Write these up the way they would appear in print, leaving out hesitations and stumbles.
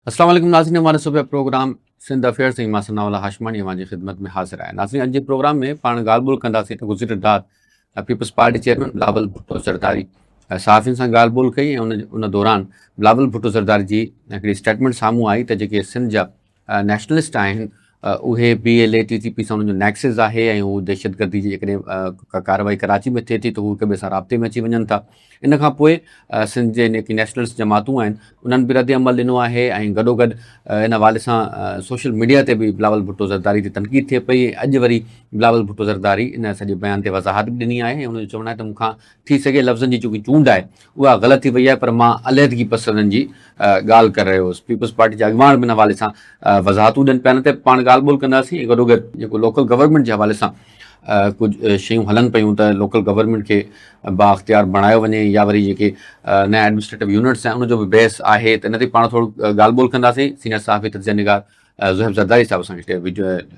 السلام عليڪم ناظرين اوهان ڏسو پيا پروگرام سنڌ افيئرس ۽ مان ثناء الله هاشماڻي اوهان جي خدمت ۾ حاضر آهيان. ناظرين اڄ جي پروگرام ۾ پاڻ ڳالهه ٻولهه ڪنداسين ته گذريل رات peoples party chairman Bilawal Bhutto Zardari صحافين سان ڳالهه ٻولهه ڪئي ۽ ان دوران بلاول ڀٽو زرداري جي هڪڙي اسٽيٽمينٽ سامهون آئي ته جيڪي سنڌ جا نيشنلسٽ آهن اهي B L A T T P سان انهن جو نيڪسز آهي ۽ هو دهشتگردي جي جيڪڏهن ڪا ڪارروائي ڪراچي ۾ ٿئي ٿي ته هو هڪ ٻئي سان رابطي ۾ اچي وڃن ٿا ان کان پوء سنڌ جي جيڪي نيشنلسٽ جماعتون آهن انهن به رد عمل ڏنو آهي ۽ گڏو گڏ ان حوالي سان سوشل ميڊيا تي به بلاول ڀٽو زرداري تي تنقيد ٿئي پئي اڄ وري بلاول ڀٽو زرداري ان سڄي بيان تي وضاحت به ڏني آهي ۽ ان جو چوڻ آهي ته مون کان ٿي سگهي لفظن جي چونڪه چونڊ آهي اها غلط ٿي وئي آهي پر مان عليحدگي پسندن جي ڳالهه ڪري رهيو هوس. پيپلز پارٽي جا اڳواڻ به ان حوالي سان وضاحتون ڏين پيا ان تي پاڻ ڳالهه ٻولهه ڪنداسين ۽ گڏوگڏ جيڪو لوڪل گورنمينٽ جي حوالي سان ڪجهه شيون هلن پيون ته لوڪل گورنمينٽ کي بااختيار بڻايو وڃي يا وري جيڪي نيا ايڊمنسٽريٽو يونٽس آهن ان جو به بحث آهي ته ان تي پاڻ ٿورو ڳالهه ٻولهه ڪنداسين. سينيئر صحافي تجزيه نگار زوهيب زرداري صاحب اسان کي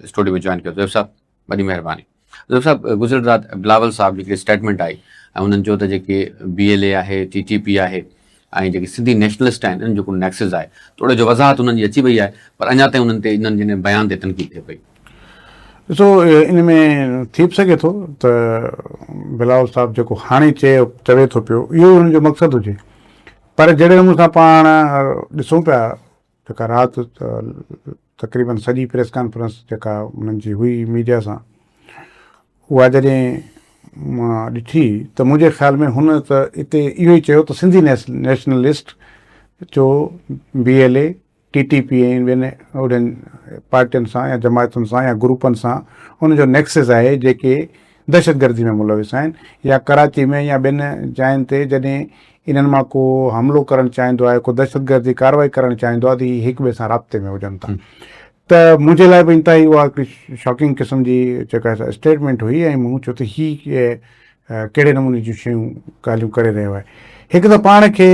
اسٽوڊيو ۾ جوائن ڪيو. زوهيب صاحب وڏي مهرباني. زوهيب صاحب گذريل رات بلاول صاحب جي هڪڙي اسٽيٽمينٽ آئي ۽ انهن چيو ته جيڪي بي ايل اي آهي ٽي ٽي پي آهي ۽ جيڪي سنڌي نيشنلسٽ آهن انهن جو ڪو نيڪسز آهي توڙي جو وضاحت انهن جي اچي وئي آهي پر اڃا تائين انهن تي انهن جي بيان تي تنقيد ٿئي پئي. ڏسو ان ۾ ٿي به سگهي ٿو ته بلاول صاحب جيڪو هاڻي چئي چوي ٿو پيو اهو ئي انهن جو مقصد هجي پر جهڙي نموني سان پاڻ ڏسون پيا جيڪا رات تقريبن سڄي پريس ڪانفرنس جيڪا انهن جي هئي ميڊيا سان اها جڏهن مان ڏٺي ته منهنجي خيال ۾ هن ته اتي اهو ئي چيو ته سنڌي نيشنلسٽ جو B L A T T P ۽ ٻين اهڙين پارٽين سان يا جماعتن سان يا گروپن سان ان جو نيڪسز آهي جيڪي دهشتگردي ۾ ملوث آهن يا ڪراچي ۾ يا ٻين جاين تي جڏهن انهن مان ڪو حملو ڪرڻ چاهيندو آهي ڪو دهشتگردي ڪارروائي ڪرڻ چاهيندو آهي ته هي هڪ ٻئي سان رابطي ۾ هجن ٿا ته منهنجي لاء به انتهائي اها هڪڙي شاڪنگ قسم جي جيڪا اسٽيٽمينٽ هئي ۽ مون چيو ته هي ڪهڙي نموني جون شيون ڳالهيون ڪري رهيو آهي هڪ ته پاڻ کي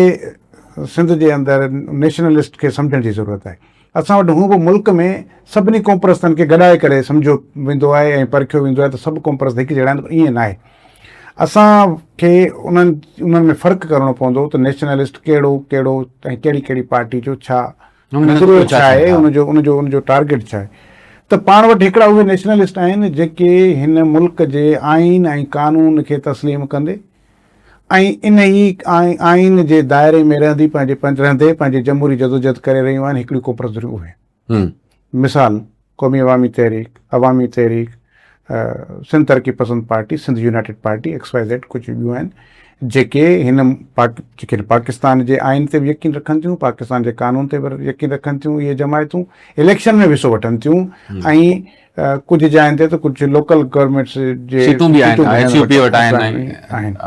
سنڌ جي اندر نيشنلسٽ کي سمجهڻ جي ضرورت آهي اسان وٽ هونء به ملڪ ۾ سڀني قومپرستن کي گڏائي ڪري سمجهيو ويندو آهي ۽ پرکيو ويندو آهي ته سڀ قومپرست هڪ جهڙا آهن پر ائين ناهي. اسان کي انهن انهن ۾ فرق ڪرڻو پوندو ته نيشنلسٽ ڪهڙو ڪهڙو ۽ ڪهڙي ڪهڙي پارٽي جو ڇا نظريو ڇا آهي ان جو ان جو ان جو ٽارگيٽ ڇا آهي ته پاڻ وٽ هڪڙا اهي نيشنلسٽ آهن جيڪي هن ملڪ جي آئين ۽ قانون کي تسليم ڪندي ۽ انهيء آئين جي دائري ۾ رهندي پنهنجي رهندي پنهنجي جمهوري جدوجهد ڪري رهيون آهن هڪڙيون قومپرست ڌريون اهي مثال قومي عوامي تحريڪ، عوامي تحريڪ، سنڌ ترقي پسند party, Sindh united party, X Y Z ڪجهه ٻيون آهن جيڪي هن جيڪي پاڪستان جي آئين تي به يقين رکن ٿيون پاڪستان جي قانون تي به يقين رکن ٿيون اهي جماعتون اليڪشن ۾ به حصو وٺن ٿيون ۽ ڪجهه جاين تي ته ڪجهه لوڪل گورنمينٽس جي سيٽون به آهن ايس يو پي وٽ آهن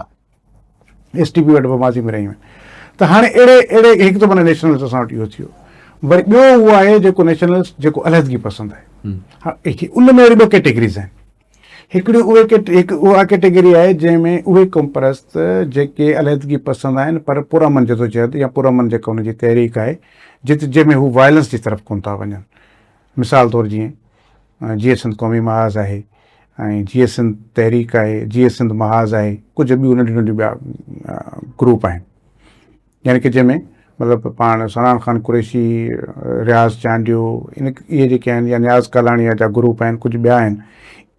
ايس ٽي پي وٽ به ماضي ۾ رهيون آهن ته هاڻي اهڙي اهڙي هڪ ته معنيٰ نيشنلسٽ اسان وٽ اهو ٿيو وري ٻيو اهو آهي جيڪو نيشنلسٽ جيڪو علحدگي پسند آهي ان ۾ وري ٻه ڪيٽيگريز آهن هڪڙي اهي هڪ اها ڪيٽيگري آهي جنهن ۾ اهي قومپرست جيڪي علحدگي پسند آهن پر پرامن جدوجهد يا پرامن جيڪا ان جي تحريڪ آهي جت جنهن ۾ هو وائلنس جي طرف ڪونه ٿا وڃن مثال طور جيئن جيئي سنڌ قومي محاذ آهي ۽ جيئي سنڌ تحريڪ آهي، جيئي سنڌ محاذ آهي، ڪجهه ٻيون ننڍيون ننڍيون ٻيا گروپ آهن يعني ڪه جنهن ۾ مطلب پاڻ سنان خان قريشي، رياض چانڊيو ان اهي جيڪي آهن يا نياز ڪالاڻي جا گروپ آهن ڪجهه ٻيا آهن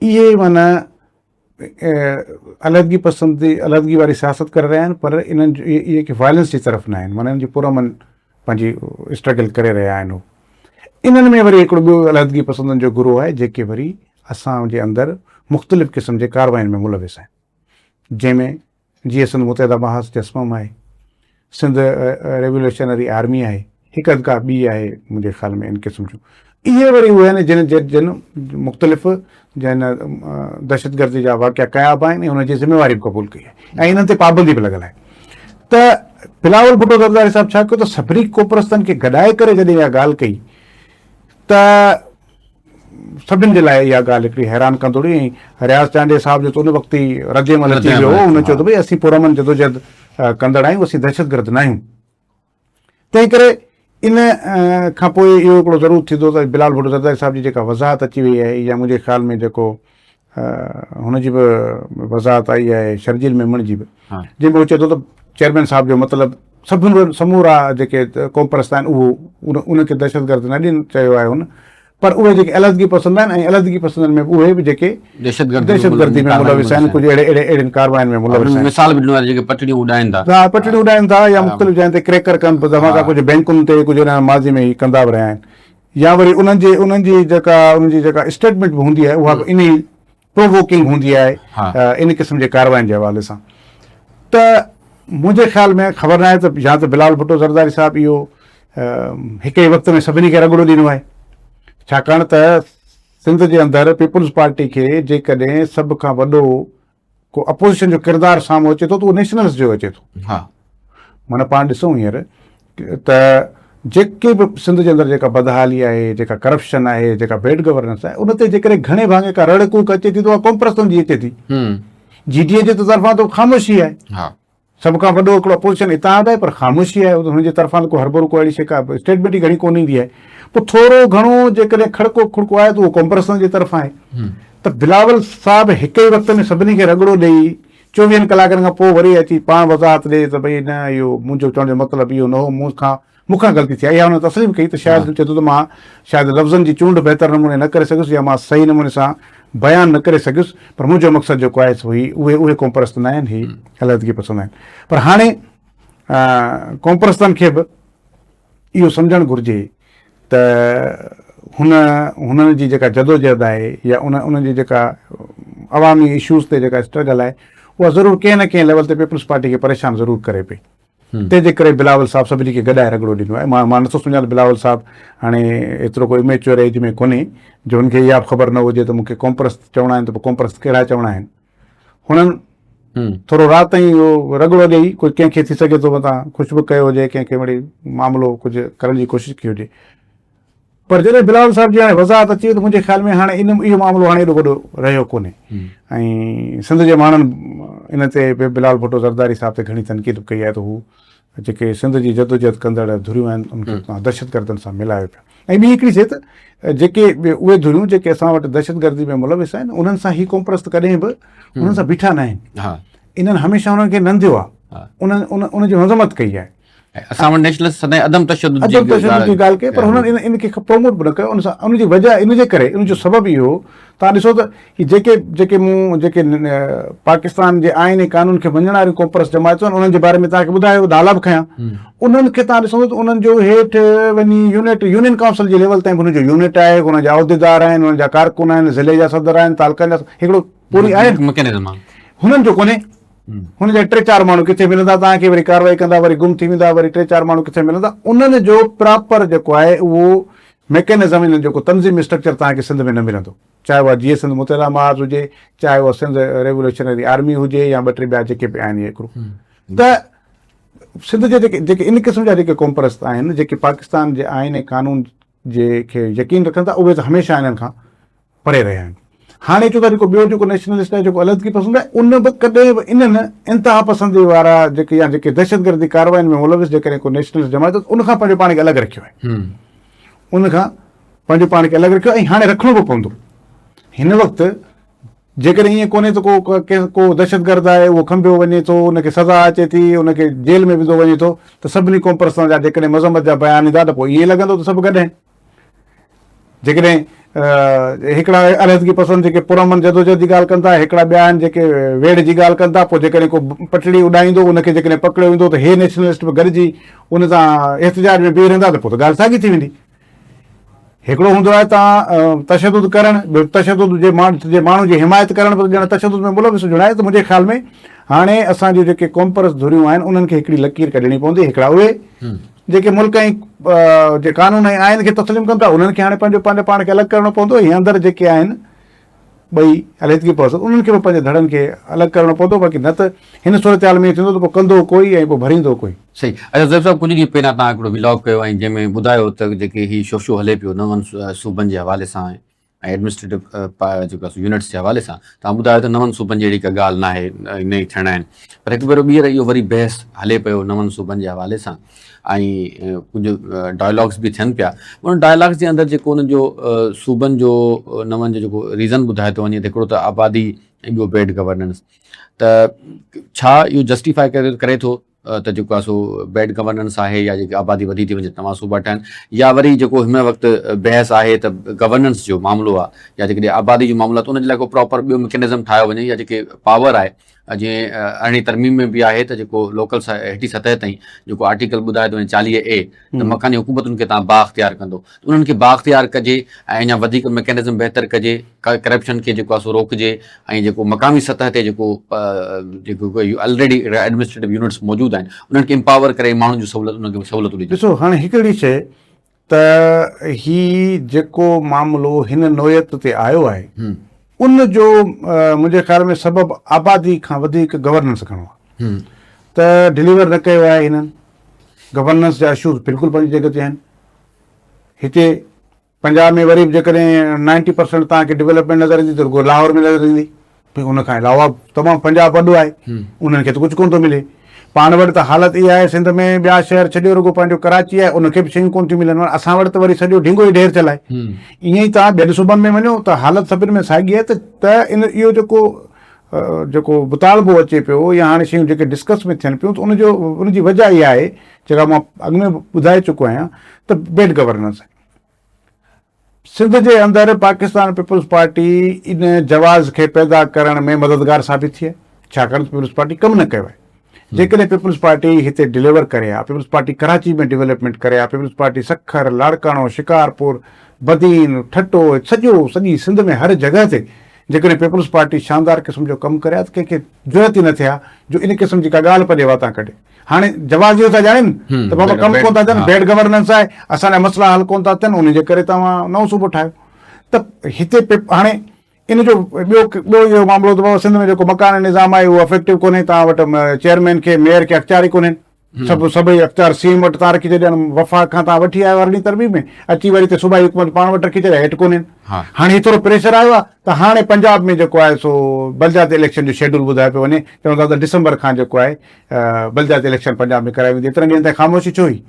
اهي معنيٰ علحدگي پسندي علحدگي واري سياست ڪري رهيا آهن پر انهن جو اهي ڪي وائلنس جي طرف نه آهن معنيٰ انهن جي پرامن پنهنجي اسٽرگل ڪري رهيا آهن هو انهن ۾ وري هڪڙو ٻيو علحدگي پسندن جو گروهه آهي جيڪي وري اسان جي اندر مختلف قسم جي ڪارواين ۾ ملوث آهن جنهن ۾ جيئي سنڌ متحده محاذ جسمم آهي، سنڌ ريوليوشنري آرمي آهي، هڪ اڌ ڪا ٻي آهي منهنجي خيال ۾ ان قسم جون. اهي وري اهي آهن جن جن مختلف جن دهشتگردي جا واقعا ڪيا به آهن ۽ انهن جي ذميواري به قبول ڪئي آهي ۽ انهن تي پابندي به لڳل آهي ته بلاول ڀٽو زرداري صاحب ڇا ڪيو ته سڀني قومپرستن کي گڏائي ڪري جڏهن اها ڳالهه ڪئي ته سڀني جي لاء اها ڳالهه هڪڙي حيران ڪندڙ هئي ۽ رياض چانڊيي صاحب جو ته ان وقت ئي رد عمل اچي ويو هو هن چيو ته ڀئي اسين پرامن جدوجهد ڪندڙ آهيون اسين دهشتگرد نه آهيون تنهن ڪري ان کان پوء اهو هڪڙو ضرور ٿيندو ته بلال ڀٽو زرداري صاحب جي جيڪا وضاحت اچي وئي آهي يا منهنجي خيال ۾ جيڪو هن جي به وضاحت آئي آهي شرجيل ميمڻ جي به جنهن ۾ هو چئي ٿو ته چيئرمين صاحب جو مطلب سڀن سمورا جيڪي قومپرست آهن اهو ان کي دهشتگرد نه ڏين چيو آهي هن پر اهي جيڪي علحدگي پسند آهن ۽ علحدگي پسندن ۾ به اهي به جيڪي دهشتگردي ۾ ملوث آهن ڪجهه اهڙي اهڙي اهڙين ڪارواين ۾ ملوث آهن. مثال به ڏنو آهي جيڪي پٽڙيون اڏائين ٿا. ها پٽڙيون اڏائين ٿا يا مختلف جاين تي ڪريڪر ڪن ڌماڪا ڪجهه بينڪن تي ڪجهه انهن ماضي ۾ هي ڪندا به رهيا آهن يا وري انهن جي انهن جي جيڪا انهن جي جيڪا اسٽيٽمينٽ به هوندي آهي اها به انهي پرووڪنگ هوندي آهي ان قسم جي ڪارواين جي حوالي سان ته منهنجي خيال ۾ خبر ناهي ته يا ته بلال ڀٽو زرداري صاحب اهو هڪ ئي وقت ۾ سڀني کي رڳڙو ڏنو آهي ڇاڪاڻ ته سنڌ جي اندر پيپلز پارٽي کي جيڪڏهن سڀ کان وڏو ڪو اپوزيشن جو ڪردار سامهون اچي ٿو ته اهو نيشنلسٽ جو اچي ٿو ها معنيٰ پاڻ ڏسون هينئر ته جيڪي به سنڌ جي اندر جيڪا بدحالي آهي، جيڪا ڪرپشن آهي، جيڪا بيڊ گورننس آهي، ان تي جيڪڏهن گهڻي ڀاڱي ڪا رڙ ڪوڪ اچي ٿي ته اها قومپرستن جي اچي ٿي. جي ڊي اي جي ته طرفان ته خاموشي آهي. سڀ کان وڏو هڪڙو اپوزيشن اتحاد آهي پر خاموشي آهي، هن جي طرفان ته ڪو هرڀرو ڪو اهڙي شيء ڪا اسٽيٽمينٽ ئي گهڻي ڪونه ايندي آهي. پوء ٿورو گهڻو جيڪڏهن کڙڪو کڙڪو آهي ته اهو قومپرستن جي طرفان آهي. ته بلاول صاحب هڪ ئي وقت ۾ سڀني کي رڳڙو ڏئي چوويهن ڪلاڪن کان پوء وري اچي پاڻ وضاحت ڏئي ته ڀئي نه اهو منهنجو چوڻ جو مطلب اهو نه هو، مون کان مون کان غلطي ٿي آهي. اها هن تسليم ڪئي ته شايد چئي ٿو ته مان شايد لفظن جي چونڊ بهتر نموني نه ڪري سگهيس يا مان صحيح نموني سان بيان نه ڪري سگهيس پر منهنجو مقصد جيڪو آهي سو هي اهي اهي قومپرست نه آهن هي علحدگي پسند آهن. پر هاڻي قومپرستن کي به اهو سمجهڻ گهرجي ته هن هنن جي جيڪا جدوجهد آهي يا ان انهن جي جيڪا عوامي اشوز تي جيڪا اسٽرگل آهي اها ضرور ڪنهن نه ڪنهن ليول تي پيپلز پارٽي کي پريشان ضرور ڪري پئي تنهن جي ڪري بلاول صاحب سڀني کي گڏائي رڳڙو ڏنو آهي مان مان نٿو سمجهان ته بلاول صاحب هاڻي ايترو ڪو اميچوئر ايج ۾ ڪونهي جو هن کي اها به خبر نه هجي ته مون کي قومپرست چوڻا آهن ته پوء قومپرست ڪهڙا چوڻا آهن هنن ٿورو رات تائين اهو رڳڙو ڏيئي ڪوئي ڪنهن کي ٿي سگهي ٿو متان خوش به ڪيو هجي ڪنهن کي مڙئي معاملو ڪجهه ڪرڻ جي ڪوشش ڪئي هجي پر جڏهن بلاول صاحب جي هاڻي وضاحت اچي وئي ته منهنجي خيال ۾ هاڻي ان اهو معاملو هاڻي ايڏو وڏو رهيو ڪونهي ۽ سنڌ جي ماڻهن ان تي به بلاول ڀٽو زرداري صاحب تي گهڻي تنقيد به ڪئي آهي ته هو جيڪي سنڌ جي جدوجهد ڪندڙ ڌريون آهن ان کي دهشتگردن سان ملايو پيو ۽ ٻي هڪڙي شيء ته جيڪي اهي ڌريون جيڪي اسان وٽ دهشتگردي ۾ ملوث آهن انهن سان هي قومپرست ڪڏهن به انهن سان بيٺا نه آهن. انهن هميشه انهن کي ننديو آهي. انهن ان جي مذمت ڪئي آهي. اسان وٽ نيشنلسٽ سدائين عدم تشدد جي عدم تشدد جي ڳالهه ڪئي پر هنن ان کي پروموٽ به نه ڪيو ان سان ان جي وجه ان جي ڪري ان جو سبب اهو توهان ڏسو ته هي جيڪي جيڪي مون جيڪي پاڪستان جي آئين ۽ قانون کي مڃڻ واريون قومپرست جماعتون آهن انهن جي باري ۾ توهان کي ٻڌايو نالا به کنيا انهن کي توهان ڏسندو ته انهن جو هيٺ وڃي يونٽ يونين ڪائونسل جي ليول تائين به انهن جو يونٽ آهي انهن جا عهديدار آهن انهن جا ڪارڪن آهن ضلعي جا صدر آهن تعلقن جا هڪڙو پوري آهن مڪينزم آهي هنن جو ڪونهي هن جا ٽي چار ماڻهو ڪٿي ملندا توهان کي وري ڪارروائي ڪندا وري گم ٿي ويندا وري ٽي چار ماڻهو ڪٿي ملندا انهن جو پراپر جيڪو آهي اهو ميڪينزم انهن جو تنظيمي اسٽرڪچر توهان کي سنڌ ۾ نه ملندو چاهي اها جيئي سنڌ متحده محاذ هجي، چاهي اها سنڌ ريولوشنري آرمي هجي يا ٻه ٽي ٻيا جيڪي به آهن اهي گروپ ته سنڌ جي جيڪي جيڪي ان قسم جا جيڪي قومپرست آهن جيڪي پاڪستان جي آئين ۽ قانون جي کي يقين رکن ٿا اهي ته هميشه انهن کان پري رهيا آهن. هاڻي چون ٿا جيڪو ٻيو جيڪو نيشنلسٽ آهي جيڪو علحدگي پسند آهي ان به ڪڏهن به انهن انتها پسندي وارا جيڪي يا جيڪي دهشتگردي ڪارروائين ۾ ملوث جيڪڏهن ڪو نيشنلسٽ جماعت ان کان پنهنجو پاڻ کي الڳ رکيو آهي. ان کان پنهنجو پاڻ کي الڳ رکيو ۽ هاڻي رکڻو به پوندو. هن وقت جيڪڏهن ائين ڪونهي ته ڪو ڪنهن ڪو دهشتگرد آهي اهو کنڀيو وڃي ٿو ان کي سزا اچي ٿي ان کي جيل ۾ وڌو وڃي ٿو ته سڀني قومپرستن جا جيڪڏهن مذمت جا بيان ايندا ته پوء ائين لڳندو ته سڀ گڏ آهن. جيڪڏهن هڪڙا علحدگي پسند جيڪي پرامن جدوجهد جي ڳالهه ڪن ٿا هڪڙا ٻيا آهن جيڪي ويڙهه جي ڳالهه ڪن ٿا پوء جيڪڏهن ڪو پٽڙي اڏائيندو ان کي جيڪڏهن پڪڙيو ويندو ته هي نيشنلسٽ به گڏجي ان سان احتجاج ۾ بيهي رهندا ته پوء ته ڳالهه ساڳي ٿي ويندي. هڪڙو هوندو آهي تان تشدد ڪرڻ، ٻيو تشدد جي جي ماڻهو جي حمايت ڪرڻ به ڄڻ تشدد ۾ ملوث هجڻ آهي ته منهنجي خيال ۾ هاڻي اسان جون جيڪي قومپرست ڌريون آهن انهن کي هڪڙي لڪير ڪڍڻي پوندي هڪڙا اهي جيڪي ملڪ ۽ جي قانون ۽ آئين کي تسليم ڪن ٿا انهن کي هاڻي پنهنجو پنهنجو پاڻ کي الڳ ڪرڻو پوندو ۽ اندر جيڪي آهن ٻئي علحدگي پسند انهن کي به پنهنجي ڌڙن کي الڳ ڪرڻو پوندو باقي نه ته هن صورتحال ۾ ائين ٿيندو ته پوء ڪندو ڪوئي ۽ پوء ڀريندو ڪوئي. صحيح اچا زويب صاحب ڪجهه ڏينهن پهريان توهان هڪڙو ولاگ ڪيو ۽ جنهن ۾ ٻڌايو ته جيڪي هي شوشو هلي پيو نون صوبن جي حوالي سان ۽ ايڊمنسٽريٽو جيڪو آهي يونٽس جي حوالي سان توهان ٻڌايو ته نون صوبن جي اهڙي ڪا ڳالهه ناهي نه ئي ٿيڻا آهن پر هڪ ڀيرو ٻيهر اهو وري بحث هلي پيو نون صوبن جي حوالي سان ۽ ڪجهه ڊائلاگس به ٿين پيا ان ڊائلاگس جي اندر جيڪو ان جو صوبن جو نون جو جيڪو ريزن ٻڌايو ٿو وڃي ته هڪڙو ته آبادي ۽ ٻيو بيڊ گورننس ته ڇا اهو جسٽيفائي ڪري ٿو ته جيڪو آهي سو بيڊ گورننس آهي يا جيڪي آبادي وڌي ٿي وڃي نوان صوبا ٺهن يا وري جيڪو هن وقت بحث آهي ته گورننس جو معاملو آهي يا جيڪڏهن آبادي جو معاملو آهي ته ان جي لاء ڪو پراپر ٻيو مڪينزم ٺاهيو وڃي يا جيڪي پاور آهي جيئن ارڙهين ترميم ۾ به آهي ته جيڪو لوڪل هيٺين سطح تائين جيڪو آرٽيڪل ٻڌائي ٿو وڃي 40 اي ته مڪاني حڪومتن کي تان بااختيار ڪندو ته انهن کي بااختيار ڪجي ۽ اڃا وڌيڪ ميڪنزم بهتر ڪجي ڪرپشن کي جيڪو آهي سو روڪجي ۽ جيڪو مقامي سطح تي جيڪو جيڪو آلريڊي ايڊمنسٽريٽو يونٽس موجود آهن انهن کي امپاور ڪري ماڻهن جون سهولت انهن کي سهولتون ڏجن. ڏسو هاڻي هڪڙي شيء ته هي جيڪو معاملو هن نوعيت تي آيو آهي ان جو منهنجي خيال ۾ سبب آبادي کان وڌيڪ گورننس گهڻو آهي ته ڊليور نه ڪيو آهي هنن گورننس جا اشوز بلڪل پنهنجي جڳهه تي آهن هتي پنجاب ۾ وري به جيڪڏهن نائنٽي پرسنٽ توهان کي ڊولپمينٽ نظر ايندي ته رڳو لاهور ۾ نظر ايندي ان کان علاوه تمام پنجاب وڏو آهي انهن کي ته ڪجهه ڪونه ٿو ملي پاڻ وٽ ته حالت اها آهي سنڌ ۾ ٻيا شهر ڇڏيو رڳو پنهنجو ڪراچي آهي ان کي به شيون ڪونه ٿيون ملن اسان وٽ ته وري سڄو ڍينگو ئي ڍير ٿيل آهي ائين ئي توهان ٻين صوبن ۾ وڃو ته حالت سڀن ۾ ساڳي آهي ته ان اهو جيڪو جيڪو مطالبو اچي پيو يا هاڻي شيون جيڪي ڊسڪس ۾ ٿين پيون ته ان جو ان جي وجه اها آهي جيڪا مان اڳ ۾ ٻڌائي چڪو آهيان ته بيڊ گورننس سنڌ جي اندر پاڪستان پيپلز پارٽي ان جواز کي پيدا ڪرڻ ۾ مددگار ثابت ٿي آهي ڇاڪاڻ ته پيپلز پارٽي ڪم نه ڪيو آهي جيڪڏهن پيپلز پارٽي هتي ڊليور ڪري ها پيپلز پارٽي ڪراچي ۾ ڊولپمينٽ ڪري ها پيپلز پارٽي سکر لاڙڪاڻو شڪارپور بدين ٺٽو سڄو سڄي سنڌ ۾ هر جڳهه تي جيڪڏهن پيپلز پارٽي شاندار قسم جو ڪم ڪري ها ته ڪنهن کي جرئت ئي نه ٿئي ها جو ان قسم جي ڪا ڳالهه پنهنجي واتان ڪڍي. هاڻي جواز اهو ٿا ڄاڻين ته بابا ڪم ڪونه ٿا ٿين، بيڊ گورننس آهي، اسان جا مسئلا حل ڪونه ٿا ٿين، ان جي ڪري توهان نئون صوبو ٺاهيو ته هتي هاڻي ان جو ٻيو ٻيو اهو معاملو ته بابا سنڌ ۾ جيڪو مڪاني نظام آهي اهو افيڪٽو ڪونهي، توهان وٽ چيئرمين کي ميئر کي اختيار ئي ڪونهن. سڀ سڀئي اختيار سي ايم وٽ تان رکي ڇڏيا آهن، وفاق کان تان وٺي آيو ارڙهين ترميم ۾ اچي وري هتي صوبائي حڪومت پاڻ وٽ رکي ڇڏيا هيٺ ڪونهن. هاڻي هي ٿورو پريشر آيو آهي ته هاڻي پنجاب ۾ جيڪو آهي سو بلدياتي اليڪشن جو شيڊول ٻڌايو پيو وڃي، چون ٿا ته ڊسمبر کان جيڪو آهي بلدياتي اليڪشن پنجاب ۾ ڪرائي ويندي، ايترن ڏينهن تائين خاموشي ڇو هئي؟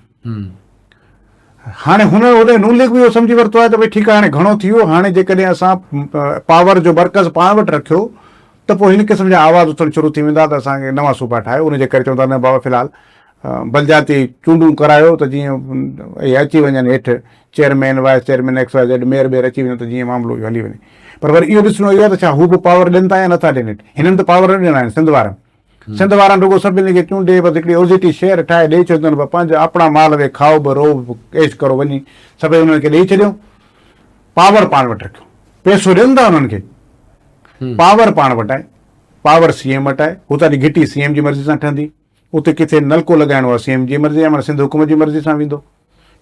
هاڻي هن هوڏي نون ليگ به اهو سمجهي ورتو آهي ته ڀئي ٺيڪ آهي هاڻي گهڻو ٿي ويو، هاڻي جيڪڏهن اسان پاور جو مرڪز پاڻ وٽ رکيو ته پوء هن قسم جا آواز اٿڻ شروع ٿي ويندا ته اسان کي نوان صوبا ٺاهيو، ان جي ڪري چون ٿا نه بابا في الحال بلدياتي چونڊون ڪرايو ته جيئن اهي اچي وڃن هيٺ chairman, vice chairman, X Y Z, mayor ٻير اچي وڃن ته جيئن معاملو اهو هلي وڃي. پر وري اهو ڏسڻو اهو آهي ته ڇا هو به پاور ڏين ٿا يا نٿا ڏين هيٺ. هنن ته پاور نه ڏنا آهن سنڌ وارن. سنڌ وارن رڳو سڀني کي چونڊي بس هڪڙي اوزيٽي شهر ٺاهي ڏيئي ڇڏيو اٿن، پنهنجا اپڻا مال وي کائو به روئو به عيش ڪرو وڃي سڀئي انهن کي ڏيئي ڇڏيو. پاور پاڻ وٽ رکيو. پئسو ڏين ٿا انهن کي. پاور پاڻ وٽ آهي. پاور سي ايم وٽ آهي. هتان جي گهٽي سي ايم جي مرضي سان ٺهندي. اتي ڪٿي نلڪو لڳائڻو آهي سي ايم جي مرضي معنيٰ سنڌ حڪومت جي مرضي سان ويندو.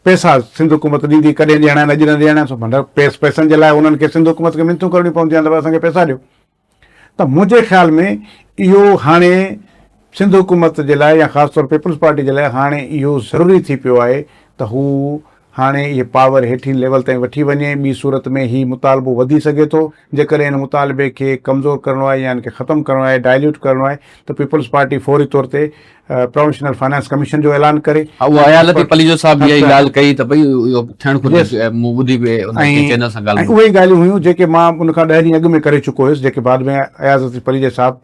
پئسا سنڌ حڪومت ڏيندي ڪڏهن ڏيڻا آهن اڄ نه ڏيڻا آهن سو معنيٰ پئسن جي لاء انهن کي سنڌ حڪومت کي منٿون ڪرڻيون پونديون آهن ته اسان کي پئسا ڏيو. ته منهنجي خيال ۾ اهو هاڻي سنڌ حڪومت جي لاء يا خاص طور پيپلز پارٽي جي لاء هاڻي اهو ضروري ٿي پيو آهي ته هو هاڻي اهي پاور هيٺين ليول تائين وٺي وڃي ٻي صورت ۾ هي مطالبو وڌي سگهي ٿو جيڪڏهن ان مطالبي کي ڪمزور ڪرڻو آهي يا ان کي ختم ڪرڻو آهي ڊائليوٽ ڪرڻو آهي ته پيپلز پارٽي فوري طور تي پرووشنل فنانس ڪميشن جو اعلان ڪري. ها اها ايالتي پليجو صاحب اها ئي ڳالهه ڪئي ته ڀئي اهو ٿيڻ گهرجي مون ٻڌي به ان ڪنهن چينل سان ڳالهه ۽ اهي ئي ڳالهيون هيون جيڪي مان ان کان ڏهه ڏينهن اڳ ۾ ڪري چڪو هيس جيڪي بعد ۾ اياز لطيف پليجي صاحب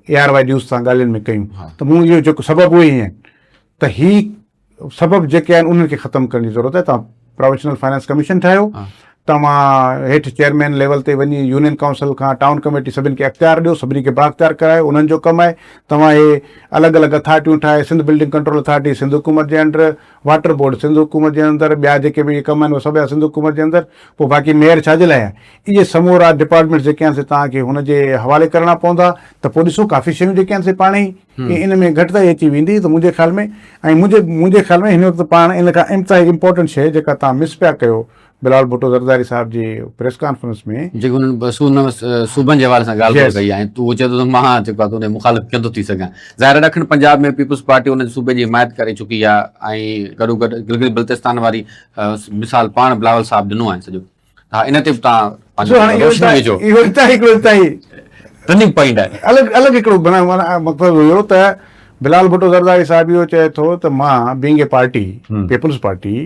اي آر وائي نيوز سان ڳالهين ۾ ڪيون ته مون اهو جيڪو سبب اهي ئي آهن ته هي سبب جيڪي آهن انهن کي ختم ڪرڻ جي ضرورت آهي توهان پرووشنل فنانس ڪميشن ٺاهيو توهان هيٺ چيئرمين ليول تي وڃي يونين ڪائونسل کان ٽائون ڪميٽي سڀني کي اختيار ڏيو سڀني کي بااختيار ڪرايو انهن جو ڪم آهي توهان اهي الڳ الڳ اٿارٽيون ٺاهي Sindh building control authority Sindh حڪومت جي انڊر واٽر بورڊ سنڌ حڪومت جي اندر ٻيا جيڪي به اهي ڪم آهن اهي سڀ سنڌ حڪومت جي اندر پوء باقي ميئر ڇا جي لاء آهي اهي سمورا ڊپارٽمينٽس جيڪي آهن سي توهان کي هن جي حوالي ڪرڻا پوندا ته پوء ڏسو ڪافي شيون جيڪي آهن سي پاڻ ئي ان ۾ گهٽتائي اچي ويندي ته منهنجي خيال ۾ ۽ منهنجي منهنجي خيال ۾ هن وقت پاڻ ان کان انتهائي امپورٽنٽ شيء جيڪا توهان مس پيا ڪيو بلاول ڀٽو زرداري صاحب جي پريس ڪانفرنس ۾. جيڪو هنن صوبن جي حوالي سان ڳالهه ٻولهه ڪئي آهي ۽ هو چئي ٿو ته مان جيڪو آهي ان جي مخالف ڪيئن ٿو ٿي سگهان. ظاهر آهي ڏکڻ پنجاب ۾ پيپلز پارٽي ان صوبي جي حمايت ڪري چڪي آهي ۽ گڏوگڏ گلگت بلتستان واري مثال پاڻ بلاول صاحب ڏنو آهي سڄو ها ان تي به توهان پنهنجو روشني وجهو. اهو انتهائي هڪڙو انتهائي ٽرننگ پوائنٽ آهي. الڳ الڳ هڪڙو معنيٰ مقصد هيو ته بلاول ڀٽو زرداري صاحب اهو چئي ٿو ته مان being a party peoples party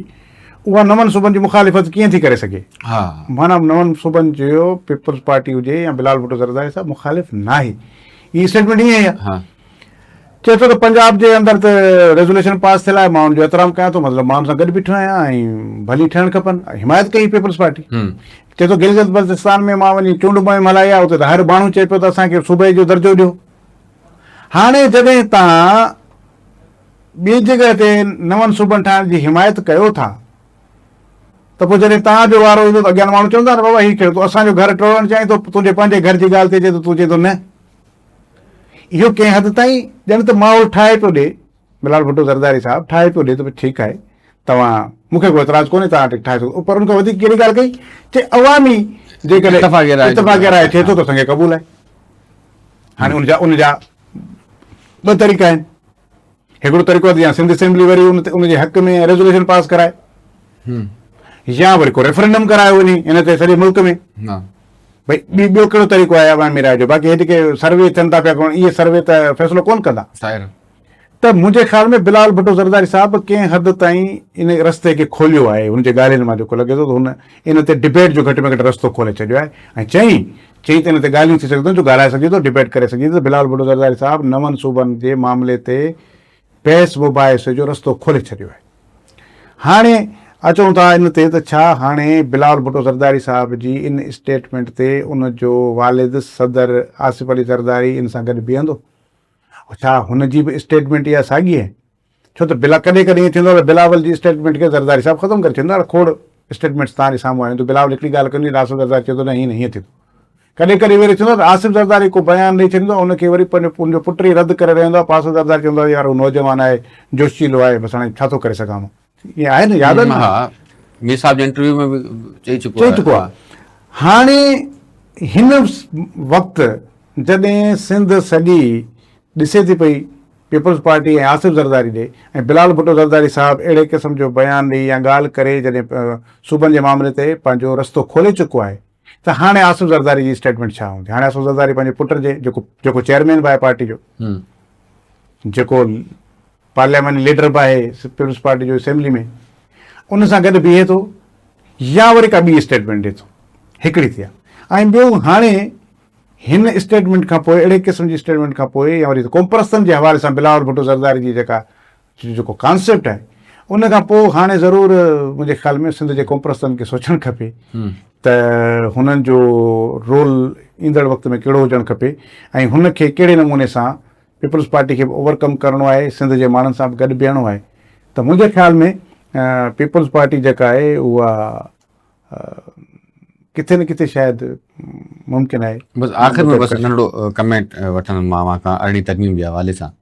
اها نون صوبن جي مخالفت ڪيئن ٿي ڪري سگهي؟ معنيٰ نون صوبن جو پيپلز پارٽي هجي يا بلال ڀٽو زرداري صاحب مخالف ناهي. هي اسٽيٽمينٽ ائين ئي آهي. چئي ٿو ته پنجاب جي اندر ته ريزوليشن پاس ٿيل آهي مان ان جو احترام ڪيان ٿو مطلب مان ان سان گڏ بيٺو آهيان ۽ ڀلي ٺهڻ کپن حمايت ڪئي پيپلز پارٽي چئي ٿو گلگت بلتستان ۾ مان وڃي چونڊ مهم هلائي آهي اتي ته هر ماڻهو چئي پيو ته اسان کي صوبي جو درجو ڏيو هاڻي جڏهن تان ٻي جڳهه تي نون صوبن ٺاهڻ جي حمايت ڪيو ٿا ته پوء جڏهن توهان جو وارو ايندو ته اڳيان ماڻهو چوندا نه بابا هي ڪهڙو تون اسان جو گهر ٽوڙڻ چاهين ٿو تنهنجي پنهنجي گهر جي ڳالهه ٿي اچي ته تون چئين ٿو نه اهو ڪنهن حد تائين ڄڻ ته ماحول ٺاهي پيو ڏي بلال ڀٽو زرداري صاحب ٺاهي پيو ڏي ته ٺيڪ آهي توهان مون کي ڪو اعتراض ڪونهي توهان ٺاهي سگهو پر ان کان وڌيڪ ڪهڙي ڳالهه ڪئي چي عوامي جيڪڏهن اتفاق راء ٿئي ٿو ته اسان کي قبول آهي هاڻي ان جا ٻه طريقا آهن هڪڙو طريقو آهي يا سنڌ اسيمبلي وري ان تي ان جي حق ۾ ريزوليوشن پاس ڪرائي يا وري ڪو ريفرنڊم ڪرايو وڃي ان تي سڄي ملڪ ۾ ڀئي ٻي ٻيو ڪهڙو طريقو آهي عوامي راء جو باقي هي جيڪي سروي ٿين ٿا پيا اهي سروي ته فيصلو ڪون ڪندا ته منهنجي خيال ۾ بلاول ڀٽو زرداري صاحب ڪنهن حد تائين ان رستي کي کوليو آهي هن جي ڳالهين مان جيڪو لڳي ٿو ته هن ان تي ڊبيٽ جو گهٽ ۾ گهٽ رستو کولي ڇڏيو آهي ۽ چئين چئي ته ان تي ڳالهيون ٿي سگهن ٿيون جو ڳالهائي سگهجي ٿو، ڊبيٽ ڪري سگهجي ٿي ته بلاول ڀٽو زرداري صاحب نون صوبن جي معاملي تي بحث مباحثي جو رستو کولي ڇڏيو آهي. هاڻي اچون ٿا ان تي ته ڇا هاڻي بلاول ڀٽو زرداري صاحب جي ان اسٽيٽمينٽ تي ان جو والد صدر آصف علي زرداري ان سان گڏ بيهندو؟ ڇا هن جي به اسٽيٽمينٽ اها ساڳي آهي؟ ڇو ته بلا ڪڏهن ڪڏهن ائين ٿيندو آهي ته بلاول جي اسٽيٽمينٽ کي زرداري صاحب ختم ڪري ڇڏيندو آهي کوڙ اسٽيٽمينٽس توهان جي سامهون آيون ته بلاول هڪڙي ڳالهه ڪندي ته آصف زرداري چوندو نه هيئن نه هيئن ٿيندو ڪڏهن ڪڏهن وري ٿيندو آهي ته آصف زرداري ڪو بيان ڏئي ڇڏيندو آهي ان کي وري پنهنجو ان جو پٽ ئي رد ڪري رهندو آهي پوء آصف زرداري چوندو آهي يار هو نوجوان آهي جوشيلو آهي بس هاڻي ڇا ٿو ڪري سگهان مان ائين آهي نه ياد آهي نه ها مير صاحب جي انٽرويو ۾ به چئي چڪو چئي چڪو آهي هاڻي هن وقت جڏهن سنڌ سڄي ڏسي ٿي پئي پيپلز پارٽي ۽ آصف زرداري ڏي ۽ بلال ڀٽو زرداري صاحب اهڙي قسم جو بيان ڏئي يا ڳالهه ڪري جڏهن صوبن جي معاملي تي پنهنجو رستو کولي چڪو آهي ته هاڻي آصف زرداري جي اسٽيٽمينٽ ڇا هوندي هاڻي آصف زرداري پنهنجي پٽ جي جيڪو جيڪو چيئرمين به آهي پارٽي جو جيڪو پارلياماني ليڊر به آهي پيپلز پارٽي جو اسيمبلي ۾ ان سان گڏ بيهي ٿو يا وري ڪا ٻي اسٽيٽمينٽ ڏي ٿو هڪڙي ٿي آهي ۽ ٻيو هاڻي هن اسٽيٽمينٽ کان پوء اهڙي قسم جي اسٽيٽمينٽ کان پوء يا وري قومپرستن جي حوالي سان بلاول ڀٽو زرداري جي جيڪا جيڪو ڪانسيپٽ آهي ان کان پوء هاڻي ضرور منهنجي خيال ۾ سنڌ جي قومپرستن کي سوچڻ کپي ته هنن جو رول ايندڙ وقت ۾ ڪهڙو هجڻ کپي ۽ هن کي ڪهڙي نموني سان پيپلز پارٽي کي به اوور ڪم ڪرڻو آهي سنڌ جي ماڻهن سان به گڏ بيهڻو آهي ته منهنجي خيال ۾ پيپلز پارٽي جيڪا آهي اها ڪٿي نه ڪٿي شايد ممڪن آهي. بس آخر ۾ بس ننڍڙو ڪمينٽ وٺندم مان اوهان کان ارڙهين ترميم جي حوالي سان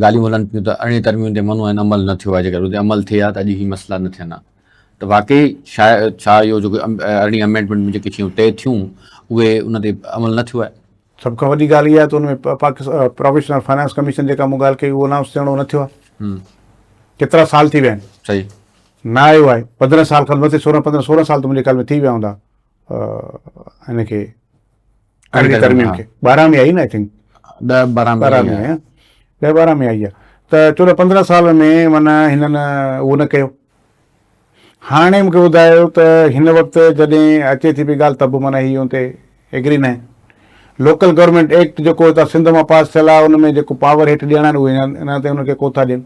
ڳالهيون هلن پيون ته ارڙهين ترميم تي منو ۽ عمل نه ٿيو آهي جيڪڏهن ان تي عمل ٿئي ها ته اڄ هي مسئلا نه ٿين ها ته واقعي ڇا اهو جيڪو ارڙهين امينڊمينٽ ۾ جيڪي شيون طئي ٿيون اهي ان تي عمل نه ٿيو آهي. سڀ کان وڏي ڳالهه اها آهي ته ان ۾ پاڪستان پراويشنل فنانس ڪميشن جيڪا مون ڳالهه ڪئي اهو انائونس ٿيڻو نه ٿيو آهي ڪيترا سال ٿي ويا آهن صحيح نه آيو آهي 15 سال کان مٿي 16 15 16 سال ته منهنجي خيال ۾ ٿي ويا هوندا ان کي ارڙهين ترميم کي 12 ۾ آئي نه I think 10 12 12 ۾ آئي 10 12 ۾ آئي آهي ته 14 15 سال ۾ معنيٰ هنن اهو نه ڪيو هاڻي مونکي ٻڌايو ته هن وقت جڏهن اچي ٿي پئي ڳالهه ته به معنيٰ هي ان تي ايگري نه آهن لوڪل گورنمينٽ ايڪٽ جيڪو هتان سنڌ مان پاس ٿيل آهي ان ۾ جيڪو پاور هيٺ ڏيڻا آهن اهي اڃا تائين ان کي ڪو ٿا ڏين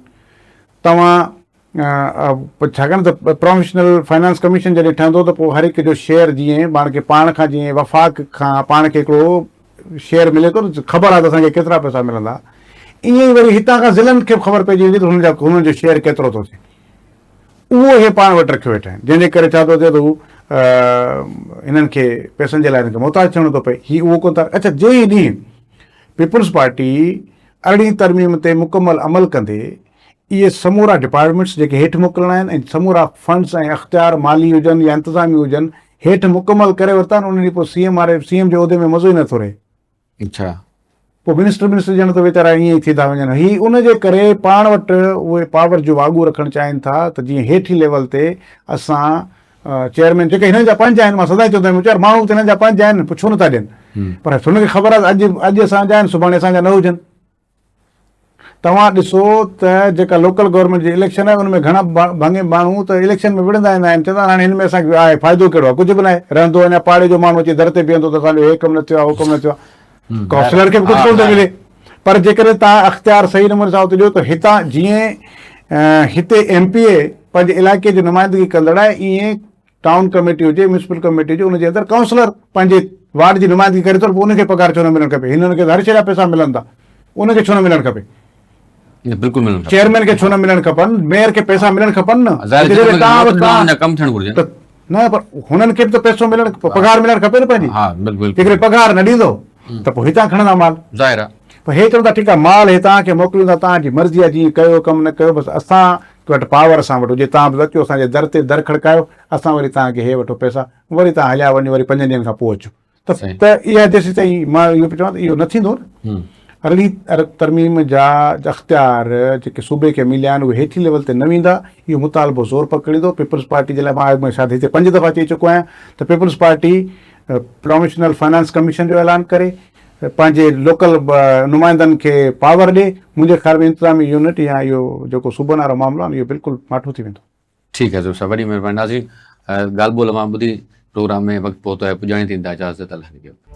توهان ڇاڪاڻ ته پروفيشنل فائنانس ڪميشن جڏهن ٺهندو ته پوء هر هڪ جو شيئر جيئن پاڻ کي پاڻ کان جيئن وفاق کان پاڻ کي هڪڙو شيئر ملي ٿو نه خبر آهي ته اسان کي ڪيترا پئسا ملندا ائين ئي وري هتان کان ضلعن کي به خبر پئجي ويندي ته هنن جا هنن جو شيئر ڪيترو ٿو ٿئي اهو اهي پاڻ وٽ رکيو ويٺا آهن جنهن جي ڪري ڇا ٿو ٿئي ته هو هنن کي پئسن جي لاء هنن کي محتاج ٿيڻو ٿو پئي هي اهو ڪونه ٿا اڇا جنهن ڏينهن پيپلز پارٽي ارڙهين ترميم تي مڪمل عمل ڪندي اهي سمورا ڊپارٽمينٽس جيڪي هيٺ موڪلڻا آهن ۽ سمورا فنڊز ۽ اختيار مالي هجن يا انتظامي هجن هيٺ مڪمل ڪري ورتا آهن ان ڏينهن پوء سي ايم واري سي ايم جي عهدي ۾ مزو ئي نٿو رهي. اڇا. پوء منسٽر منسٽر ڄڻ ته ويچارا ائين ئي ٿي ٿا وڃن. هي ان جي ڪري پاڻ وٽ اهي پاور جون واڳون رکڻ چاهين ٿا ته جيئن هيٺين ليول تي اسان چيئرمين جيڪي هنن جا پنهنجا آهن مان سدائين چوندو آهيان چار ماڻهو ته هنن جا پنهنجا آهن پوء ڇو نٿا ڏين پر هن کي خبر آهي ته اڄ اڄ اسان جا آهن سڀاڻي اسان جا نه هجن. توهان ڏسو ته جيڪا لوڪل گورنمينٽ جي اليڪشن آهي ان ۾ گهڻا ڀاڱي ماڻهو ته اليڪشن ۾ وڙهندا ايندا آهن چوندا آهن هاڻي هن ۾ اسان کي آهي فائدو ڪهڙو آهي ڪجهه به ناهي رهندو اڃا پاڙي جو ماڻهو اچي در تي بيهندو ته اسان جو هي ڪم نه ٿيو آهي هو ڪم نه ٿيو آهي ڪائونسلر کي به ڪجهه ڪونه ٿو ملي پر جيڪڏهن توهان اختيار صحيح نموني سان اتي ڏيو ته هتان جيئن هتي ايم پي اي پنهنجي علائقي جي نمائندگي ڪندڙ آهي ائين ٽائون ڪميٽي هجي ميونسپل ڪميٽي هجي ان جي اندر ڪائونسلر پنهنجي وارڊ جي نمائندگي ڪري ٿو پوء ان کي پگهار ڇو نه ملڻ کپي هنن کي ته هر شيء جا پئسا ملن ٿا ان کي ڇو نه ملڻ کپي بلڪل ملڻ کپي چيئرمين کي ڇو نه ملڻ کپن ميئر کي پئسا ملڻ کپن نه ڪم ٿيڻ گهرجي نه پر هنن کي به ته پئسو ملڻ پگهار ملڻ کپي نه پنهنجي ها بلڪل جيڪڏهن پگهار نه ڏيندو ته پوء هتان کڻندا مال ظاهر آهي پر هي چون ٿا ٺيڪ آهي مال هي توهان کي موڪليون ٿا توهان جي مرضي آهي جيئن ڪيو ڪم نه ڪيو بس اسان وٽ پاور اسان وٽ هجي توهان بس اچو اسان جي در تي در کڙڪايو اسان وري توهان کي هي وٺو پئسا وري توهان هليا وڃو وري پنجن ڏينهن کان پوء اچو ته ته اها جيسيتائين مان اهو پيو چوان ته اهو نه ٿيندو نه ارڙهين ترميم جا اختيار جيڪي صوبي کي مليا آهن اهي هيٺين ليول تي نه ويندا اهو مطالبو زور پڪڙيندو پيپلز پارٽي جي لاء مان اڳ ۾ شايد هتي پنج دفعا چئي چڪو آهيان ته peoples party provisional finance commission جو اعلان ڪري پنهنجي لوڪل نمائندن کي پاور ڏي منهنجي خيال ۾ انتظامي يونٽ يا اهو جيڪو صوبن وارو معاملو آهي اهو بلڪل ماٺو ٿي ويندو. ٺيڪ آهي ضرور صاحب وڏي مهرباني ناظرين ڳالهه ٻولهه مان ٻڌي پروگرام ۾ وقت پهتو آهي پڄاڻي تي ايندا اجازت الله نگهبان.